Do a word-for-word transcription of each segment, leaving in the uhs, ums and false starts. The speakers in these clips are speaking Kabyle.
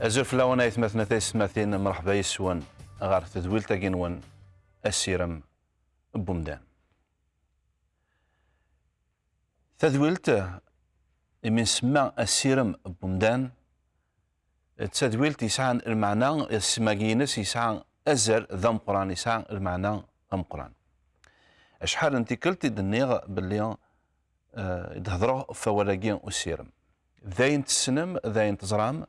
Azul fell-awen, aytmaten a taysetmatin, mreḥba yes-wen ɣer tedwilt-agi-nwen, Asirem n wemdan. Tadwilt, imi nsemma Asirem n wemdan, d tadwilt yesɛan lmeɛna, isem-agi-ines yesɛa azal d ameqqran, yesɛa lmeɛna ameqqran. Acḥal n tikkelt i d-nniɣ belli, eh, i d-hedreɣ ɣef wawal-agi usirem. D ayen tessnem, d ayen teẓram,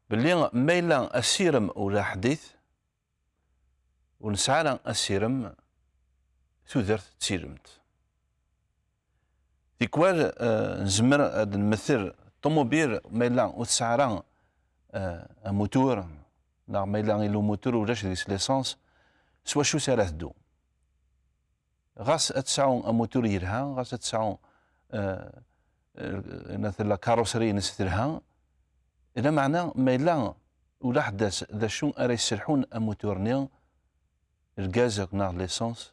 belli ma yella asirem ula ḥdit, ur nesɛi ara asirem, tudert d tilemt. Tikwal, eh, nezmer ad nmettel ṭumubil, ma yella ur tesɛi ara, eh, amutur, neɣ ma yella ila umutur ulac deg-s licence, s wacu s ara teddu? Ɣas ad tesɛu amutur yelha, ɣas ad tesɛu, eh, eh, la carrosserie-ines telha, lameɛna ma yella ulaḥedd-as d acu ara yesselḥun amutur-nni, lgaz akk neɣ licence,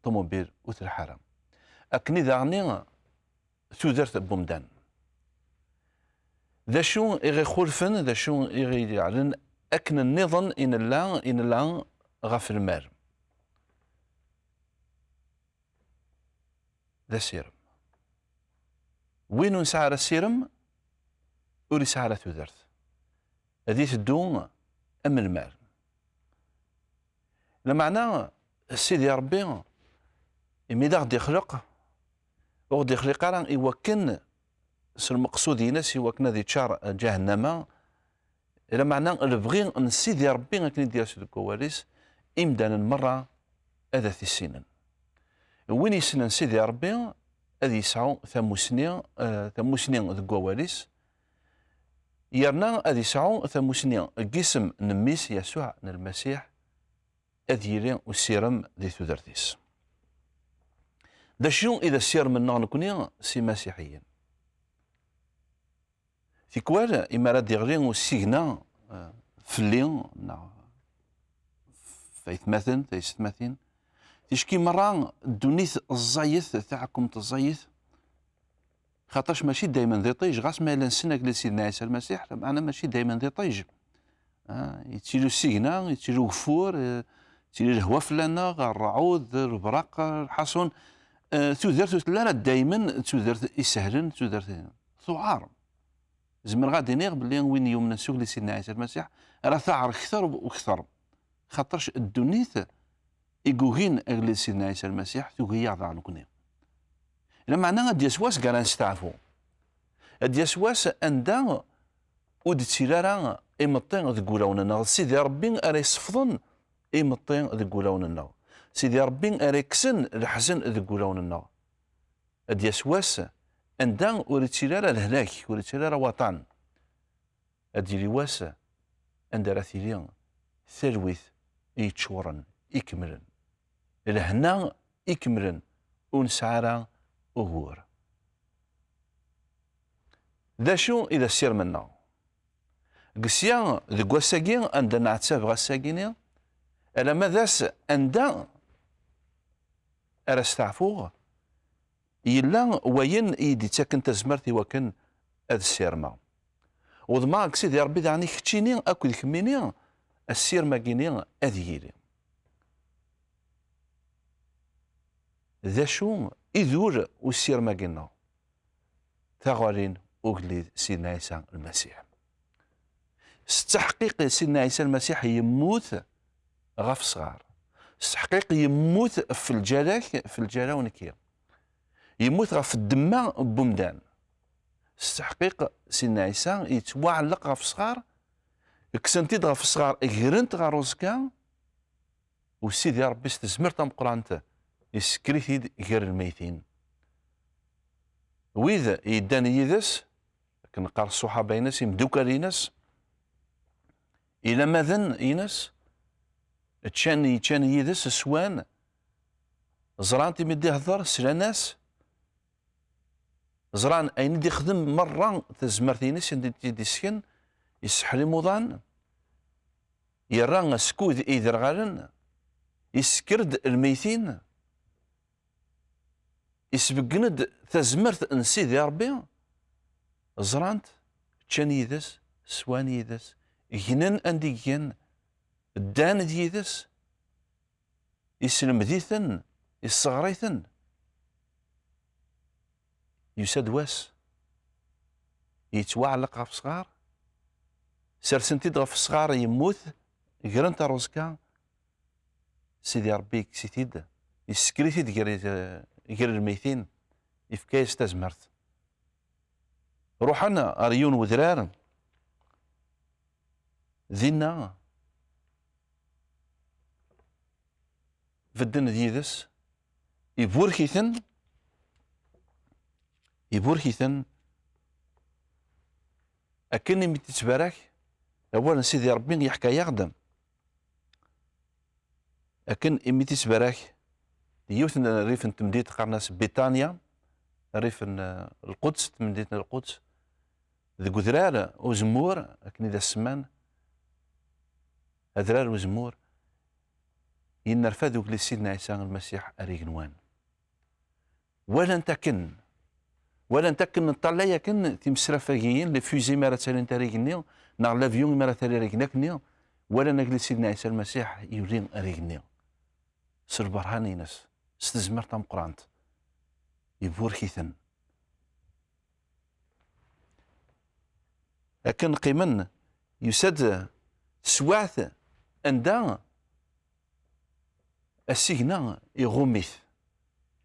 ṭumubil ur telḥa ara. Akken i daɣen tudert n wemdan. D acu i ɣ-ixulfen, d acu i ɣ-iɛellen akken nniḍen i nella, i nella ɣef lmal? D asirem. Win ur nesɛi ara asirem, ur yesɛi ara tudert. Ad iteddu am lmal. Lameɛna, Sidi Ṛebbi, imi d aɣ-d-ixleq, ur ɣ-d-ixliq ara i wakken, s lmeqsud-ines, i wakken ad iččar ǧahennama, lameɛna lebɣi n Sidi Ṛebbi, akken i d-yers deg wawal-is, imdanen merra ad t-issinen. Win yessnen Sidi Ṛebbi, ad yesɛu tamusni, eh, tamusni deg wawal-is, yerna ad yesɛu tamusni deg yisem n Mmi-s, Yasuɛ n Lmasiḥ, ad yili usirem di tudert-is. D acu i d asirem-nneɣ nekni s imasiḥiyen? Tikwal, imi ara d-iɣli usigna, eh, fell-i, neɣ f aytmaten, taysetmatin, ticki merra ddunit ẓẓayet, taɛkumt ẓẓayet, xaṭac mačči daymen d iṭij, ɣas ma yella nessen agellid Sidna Ɛisa Lmasiḥ, lameɛna mačči daymen d iṭij. Ah, yettili usigna, yettili ugeffur, eh, yettili lehwa fell-aneɣ, ṛṛɛud, lebraq, lḥaṣun. Eh, tudert ur telli ara daymen d tudert isehlen, d tudert tuɛar. Zemreɣ ad d-iniɣ belli win yumnen s ugellid Sidna Ɛisa Lmasiḥ ara taɛer kter u kter. Xaṭerc ddunit i yugin agellid Sidna Ɛisa Lmasiḥ, tugi-yaɣ daɣ nekni. Lameɛna ad d-yas wass deg ara nesteɛfu. Ad d-yas wass anda ur d-ttili ara imeṭṭi deg wulawen-nneɣ. D Sidi Ṛebbi ara yessefḍen imeṭṭi deg wulawen-nneɣ. Sidi Ṛebbi ara yekksen leḥzen deg wulawen-nneɣ. Ad d-yas wass anda ur ittili ara lehlak, ur ittili ara waṭan. Ad d-yili wass anda ara tili talwit yeččuren, ikemlen, lehna ikemlen, ur nesɛi ara ugur. D acu i d asirem-nneɣ? Deg sya, deg wass-agi anda nɛettab ass-agi-ni, alamma d ass anda ara steɛfuɣ, yella wayen i yi-d-ittaken tazmert i wakken ad ssirmeɣ. Uḍmeɣ deg Sidi Ṛebbi daɣen i keččini akked kemmini, asirem-agi-ni ad yili. D acu i d ul usirem-agi-nneɣ? Taɣalin ugellid Sidna Ɛisa Lmasiḥ. S ttaḥqiq Sidna Ɛisa Lmasiḥ yemmut ɣef ṣṣɣar. S ttaḥqiq yemmut f lǧal-ak, f lǧal-aw nekki. Yemmut ɣef ddemma n wemdan. S ttaḥqiq Sidna Ɛisa yettwaɛelleq ɣef ṣṣɣar, kksen-t-id ɣef ṣṣɣar, gren-t ɣer uẓekka, u Sidi Ṛebbi s tezmert tameqqrant isekker-it-id gar lmeytin. Wid yeddan yid-s, akken qqar ṣṣuḥaba-ines, imdukal-ines, inamaden-ines, ččan, yeččan yid-s, swan, ẓran-t imi d-ihedder, slan-as, ẓran ayen i d-ixdem merra, tazmert-ines anda i d-isken, iseḥḥel imuḍan, yerra askud i yderɣalen, isekker-d lmeytin, isbeggen-d tazmert n Sidi Ṛebbi, ẓran-t, ččan yid-s, swan yid-s, gnen anda i ggen, ddan d yid-s, isselmed-iten, isseɣr-iten. Yusa-d wass, yettwaɛelleq ɣef ṣṣɣar, sersen-t-id ɣef ṣṣɣar, yemmut, gren-t ɣer uẓekka, Sidi Ṛebbi yekkes-it-id, yessekker-it-id gar, gar lmeytin, yefka-yas tazmert. Ruḥen ɣer yiwen wedrar, dinna bedden d yid-s, iburek-iten, iburek-iten akken imi d-ittbarak. Awal n Sidi Ṛebbi yeḥka-yaɣ-d akken imi d-ittbarak di yiwet n rrif n temdint qqaren-as Bitanya, rrif n, eh, Lquds, temdint n Lquds, deg udrar uzemmur, akken i d as-semman, adrar uzemmur, yennerfad ugellid Sidna Ɛisa Lmasiḥ ar igenwan. Walan-t akken, walan-t akken, neṭṭallay akken timesrafagiyin, les fusées mi ara ttalint ar igenni, neɣ l'avion mi ara tali ar igenni akkenni, walan agellid Sidna Ɛisa Lmasiḥ yuli ar igenni s lberhan-ines, s tezmert tameqqrant, iburek-iten. Akken qqimen, yusa-d teswiɛt anda asigna iɣumm-it.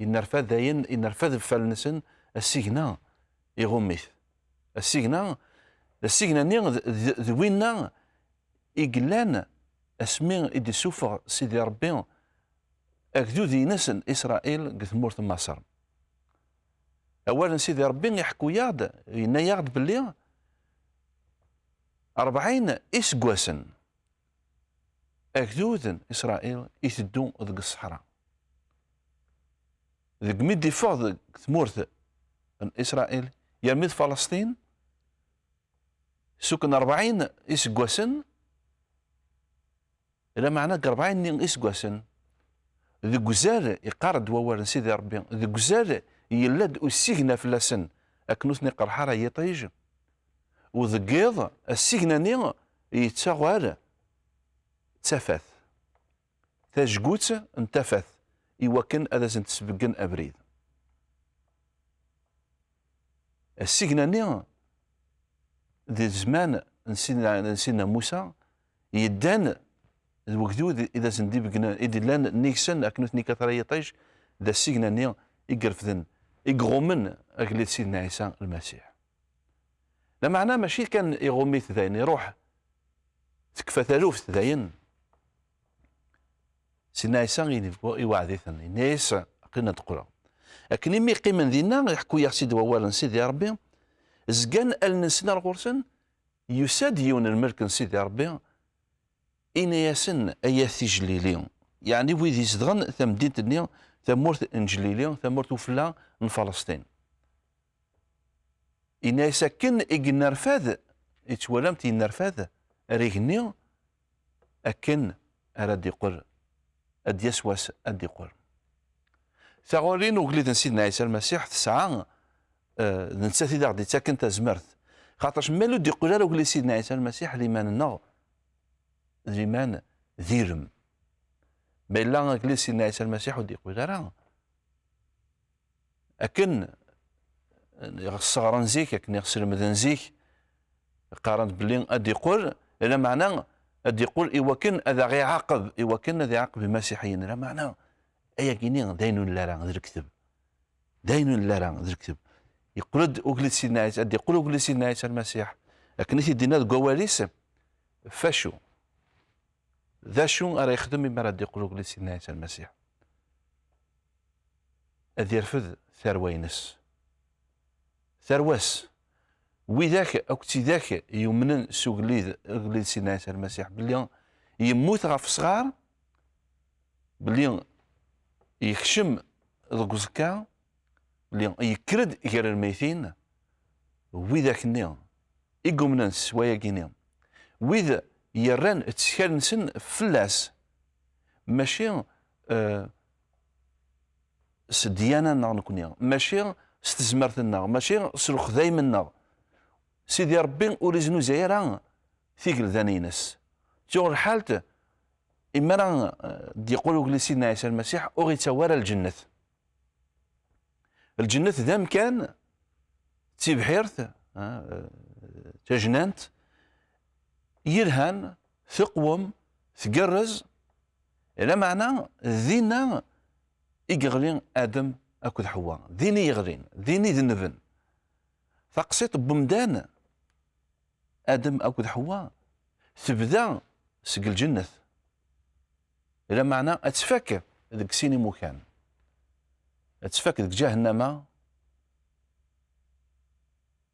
Yennerfad dayen, yennerfad ɣef wallen-nsen, asigna iɣumm-it. Asigna, asigna-nni d, d, d winna i yellan asmi i d-isuffeɣ Sidi Ṛebbi agdud-ines n Isṛayil deg tmurt n Maṣer. Awal n Sidi Ṛebbi iḥekku-yaɣ-d, yenna-yaɣ-d belli ṛebɛin iseggasen agdud n Isṛayil iteddu deg ṣṣeḥra. Deg mi d-iffeɣ deg tmurt n Isṛayil, yermi d Falasṭin, sukken ṛebɛin iseggasen, lameɛna deg ṛebɛin-nni iseggasen, deg uzal, iqqar-d wawal n Sidi Ṛebbi, deg uzal yella-d usigna fell-asen, akken ur ten-iqerreḥ ara yiṭij, u deg yiḍ, asigna-nni yettaɣ ɣer d tafat, tajgut n tafat, i wakken ad asen-tesbeggen abrid. Asigna-nni, di zzman n Sidna, n Sidna Musa, yeddan d wegdud i d asen-d-ibeggnen, i d-illan nnig-sen akken ur ten-ikkat ara yiṭij, d asigna-nni i irefden, i iɣummen agellid Sidna Ɛisa Lmasiḥ. Lameɛna mačči kan iɣumm-it dayen, iruḥ, tekfa taluft dayen. Sidna Ɛisa iweɛɛed-iten, yenna-yas, aql-in ad d-qqleɣ. Akken imi qqimen dinna, iḥekku-yaɣ-tt-id wawal n Sidi Ṛebbi, zgan allen-nsen ar ɣur-sen, yusa-d yiwen n lmelk n Sidi Ṛebbi, inna-yasen, ay at tijlili, yeɛni wid izedɣen tamdint-nni, tamurt n Ǧlili, tamurt ufella n Falasṭin. Inna-yas akken i yennerfad, i twalamt yennerfad ar igenni, akken ara d-iqqel, ad d-yas wass ad d-iqqel. Taɣuri n ugellid n Sidna Ɛisa Lmasiḥ tesɛa, eh, d nettat i d aɣ-d-ittaken tazmert. Xaṭerc ma ur d-iqqel ara ugellid Sidna Ɛisa Lmasiḥ, liman-nneɣ d liman d ilem. Ma yella agellid Sidna Ɛisa Lmasiḥ ur d-iqqel ara, akken i ɣ-sseɣren zik, akken i ɣ-slemden zik, qqaren belli ad d-iqqel, lameɛna ad d-iqqel i wakken ad aɣ-iɛaqeb, i wakken ad iɛaqeb imasiḥiyen. Lameɛna ayagi-nni d ayen ur nelli ara d lekteb. D ayen ur nelli ara d lekteb. Yeqqel-d ugellid Sidna Ɛisa, ad d-iqqel ugellid Sidna Ɛisa Lmasiḥ, akken i t-id-yenna deg wawal-is, facu? D acu ara yexdem imi ara d-iqqel ugellid Sidna Ɛisa Lmasiḥ? Ad irfed tarwa-ines. Tarwa-s. Widak akk d tidak yumnen s ugellid, agellid Sidna Ɛisa Lmasiḥ, belli yemmut ɣef ṣṣɣar, belli yekcem deg uẓekka, belli yekker-d gar lmeytin, widak-nni i yumnen s wayagi-nni, wid yerran ttkal-nsen fell-as, mačči, eh, s ddyana-nneɣ nekni, mačči s tezmert-nneɣ, mačči s lexdayem-nneɣ, Sidi Ṛebbi ur iznuzay ara tigelda-ines. Tuɣ lḥalt, imi ara, eh, d-yeqqel ugellid Sidna Ɛisa Lmasiḥ, ur ɣ-ittawi ara lǧennet. Lǧennet d amkan, d tibḥirt, eh, tajnant, yelhan, teqwem, tgerrez, lameɛna dinna i yeɣli Adem akked Ḥewwa. Din i yeɣlin, din i denben. Taqsiṭ n wemdan, Adem akked Ḥewwa, tebda seg lǧennet. Lameɛna ad tfak deg sin imukan. Ad tfak deg ǧahennama,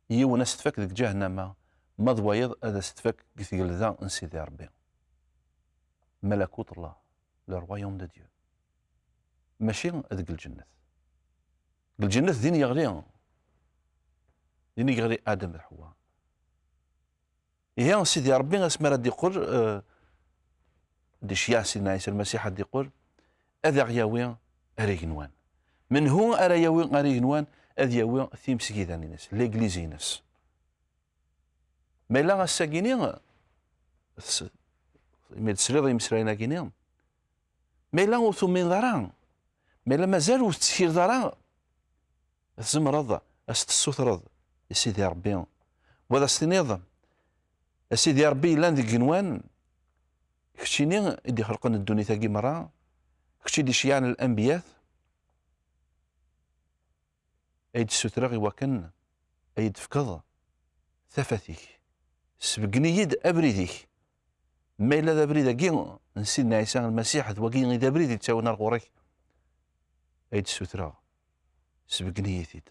yiwen ad s-tfak deg ǧahennama, ma d wayeḍ ad as-tfak deg tgelda n Sidi Ṛebbi. Malakut Allah, le royaume de Dieu. Mačči deg lǧennet. Deg lǧennet din yeɣli, din yeɣli Adem d Ḥewwa. Ihi Sidi Ṛebbi asmi ara d-iqqel, eh, d-iceyyeɛ Sidna Ɛisa Lmasiḥ ad d-iqqel, ad aɣ-yawi ar igenwan. Menhu ara yawi ar igenwan? Ad yawi timesgidan-ines, l'église-ines. Ma yella ass-agini, tes-, imi d-tesliḍ i imeslayen-agini, ma yella ur tumineḍ ara, ma yella mazal ur tettkiled ara, tzemreḍ ad s-tessutreḍ i Sidi Ṛebbi. Wa ad as-tiniḍ, a Sidi Ṛebbi yellan deg igenwan, keččini i d-ixelqen ddunit-agi merra, kečč i d-iceyyɛen lanbiyat, ay d-ssutreɣ i wakken ay d-tefkeḍ tafat-ik. Sbeggen-iyi-d abrid-ik. Ma yella d abrid-agi n Sidna Ɛisa Lmasiḥ, d wagi i d abrid yettawin ar ɣur-k, ay d-ssutreɣ, sbeggen-iyi-t-id.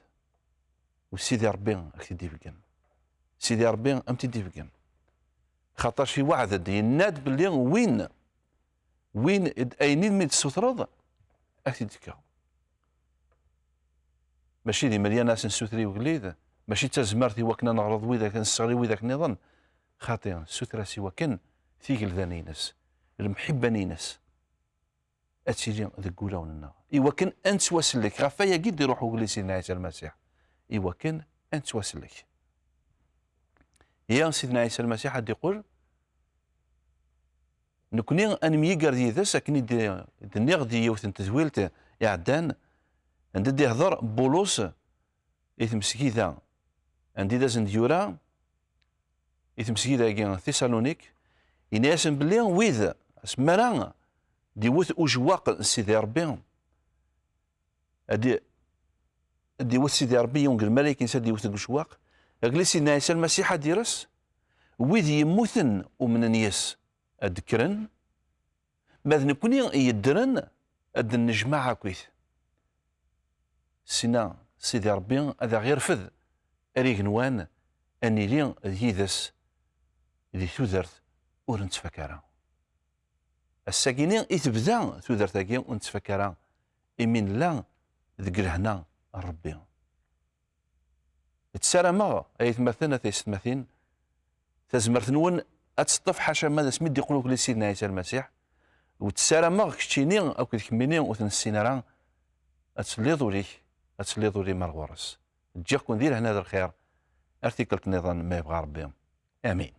U Sidi Ṛebbi ad k-t-id-ibeggen. Sidi Ṛebbi ad m-t-id-ibeggen. Xaṭac iweɛɛed-d, yenna-d belli win, win d-, ayen i mi d-tessutreḍ, ad k-t-id-fkeɣ. Mačči d imelyan ad s-nessuter i ugellid, mačči d tazmert i wakken ad neɣleḍ widak, ad nesseɣli widak nniḍen. Xaṭi, nessuter-as i wakken tigelda-ines, lemḥibba-ines, ad tili deg wulawen-nneɣ, i wakken ad nettwasellek. Ɣef wayagi i d-iruḥ ugellid Sidna Ɛisa Lmasiḥ, i wakken ad nettwasellek. Ihi Sidna Ɛisa Lmasiḥ ad d-iqqel, nekni ad nemyiger yid-s, akken i d-, d-nniɣ di yiwet n tedwilt iɛeddan, anda d-ihder Bulus i tmesgida anda i d asen-d-yura, i tmesgida-agi n Tisalunik, yenna-yasen belli wid, asmi ara d-iwet ujewwaq n Sidi Ṛebbi, ad d-, ad d-iwet Sidi Ṛebbi yiwen deg lmalayek-ines, ad d-iwet deg ujewwaq, agellid Sidna Ɛisa Lmasiḥ ad d-ires, wid yemmuten umnen yes ad d-kkren, ma d nekni yeddren ad d-nnejmaɛ akkit. Sina Sidi Ṛebbi ad aɣ-irfed ar igenwan, ad nili d yid-s di tudert ur nettfak ara. Ass-agini i tebda tudert-agi ur nettfak ara, imi nella deg lehna n Ṛebbi. Ssarameɣ, ay atmaten, a taysetmatin, tazmert-nwen ad teṭṭef ḥaca ma d asmi d-iqqel ugellid Sidna Ɛisa Lmasiḥ, u ssarameɣ keččini akked kemmini ur t-nessin ara, ad telliḍ ul-ik, ad telliḍ ul-im ar ɣur-s. Ǧǧiɣ-ken di lehna d lxir, ar tikkelt nniḍen ma yebɣa Ṛebbi. Amin.